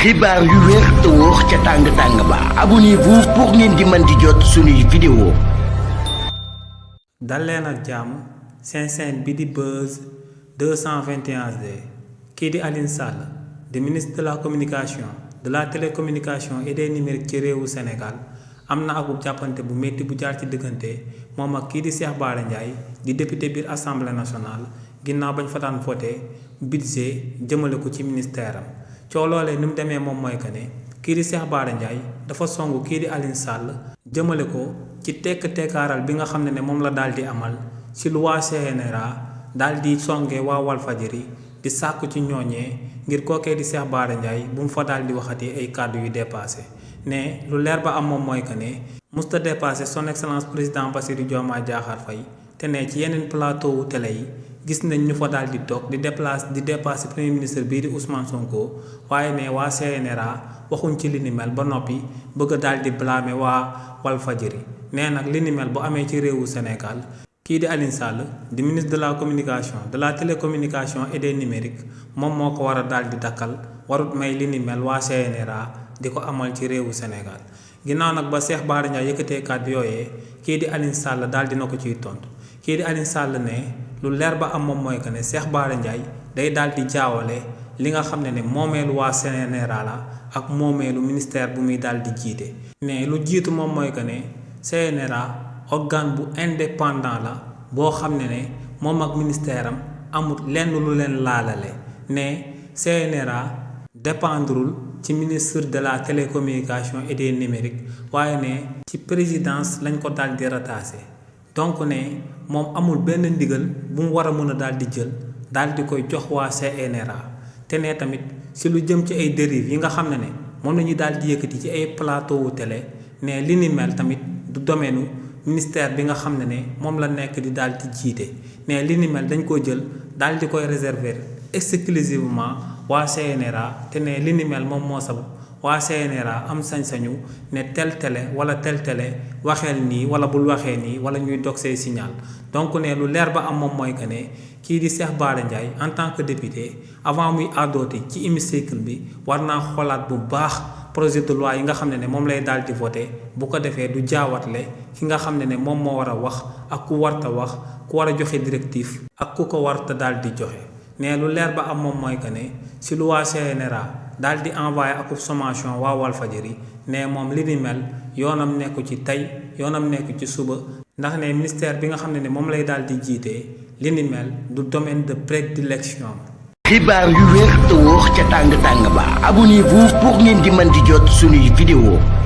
xibaar yu wér te wóor ca tàng ba abonnez-vous pour ngeen di mën di jot suñuy vidéo. dal leen ak jàmm seen bi di Buzz 221D kii di Alioune Sall di ministre de la communication de la télécommunication et des numériques ci réewu Sénégal am na akub jàppante bu métti bu jaar ci diggante moom ak kii di Cheikh Bara Ndiaye di député biir assemblée nationale ginnaaw bañ fa daan voté budget jëmale ko ci ministère am. coow loolee ni mu demee moom mooy que ne kii di Cheikh Bara Ndiaye dafa songu kii di Alioune Sall jëmale ko ci tekk-tekkaaral bi nga xam ne moom la daal di amal ci lu waa CNRA daal di songee waa Walfadjri di sàkku ci ñooñee ngir kookee di Cheikh Bara Ndiaye bu mu fa daal di waxati ay kàddu yu dépassé ne lu leer ba am moom mooy que ne musta dépassé son excellence président Bassirou Diomaye Diakhar Faye te ne ci yeneen plateau wu télé yi gis nañ ñu fa daal di toog di dépassé premier ministre bii di Ousmane Sonko waaye ne waa CNRA waxuñ ci li ni mel ba noppi bëgg a daal di blâmer waa Walfadjri nee nag li ni mel bu amee ci réewu Sénégal kii di Alioune Sall di ministre de la communication de la télécommunication et des numériques moom moo ko war a daal di dakkal warut may li ni mel waa CNRA di ko amal ci réewu Sénégal ginnaaw nag ba Cheikh Bara Ndiaye yëkkatee kàddu yooyee kii di Alioune Sall daal dina ko ciy tontu kii di Alioune Sall ne lu leer ba am moom mooy que ne Cheikh Bara Ndiaye day daal di jaawale li nga xam ne moomeelu waa CNRA la ak moomeelu ministère bu muy daal di jiite. ne lu jiitu moom mooy que ne CNRA organe bu indépendant la boo xam ne moom ak ministère am amul lenn lu leen laalale ne CNRA dépendrul ci ministre de la télécommunication et des numériques waaye ne ci présidence lañ ko daal di rattaché. donc ne moom amul benn ndigal bu mu war a mën a daal di jël daal di koy jox waa CNRA te ne tamit si lu jëm ci ay dérives yi nga xam ne moom la ñuy daal di yëkkati ci ay plateau wu télé ne li ni mel tamit du domaine ministère bi nga xam ne moom la nekk di daal di jiite ne li ni mel dañ ko jël daal di koy réserver exclusivement waa CNRA te ne li ni mel moom moo sabab waa CNRA am sañ-sañu ne tel télé wala tel télé waxeel nii wala bul waxee nii wala ñuy dog say signal donc ne lu leer ba am moom mooy que ne kii di Cheikh Bara Ndiaye en tant que député avant muy àddooti ci hémicycle bi war naa xoolaat bu baax projet de loi yi nga xam ne moom lay daal di voté bu ko defee du jaawatle ki nga xam ne moom moo war a wax ak ku warta wax ku war a joxe directive ak ku ko warta daal di joxe ne lu leer ba am moom mooy que ne si lu waa CNRA daal di envoyé akub sommation waa Walfadjri ne moom li ni mel yoonam nekku ci tey yoonam nekku ci suba ndax ne ministère bi nga xam ne moom lay daal di jiitee li ni mel du domaine de prédilection. xibaar yu wér te wóor ca tàng ba abonnez-vous pour ngeen di mën di jot suñuy vidéo.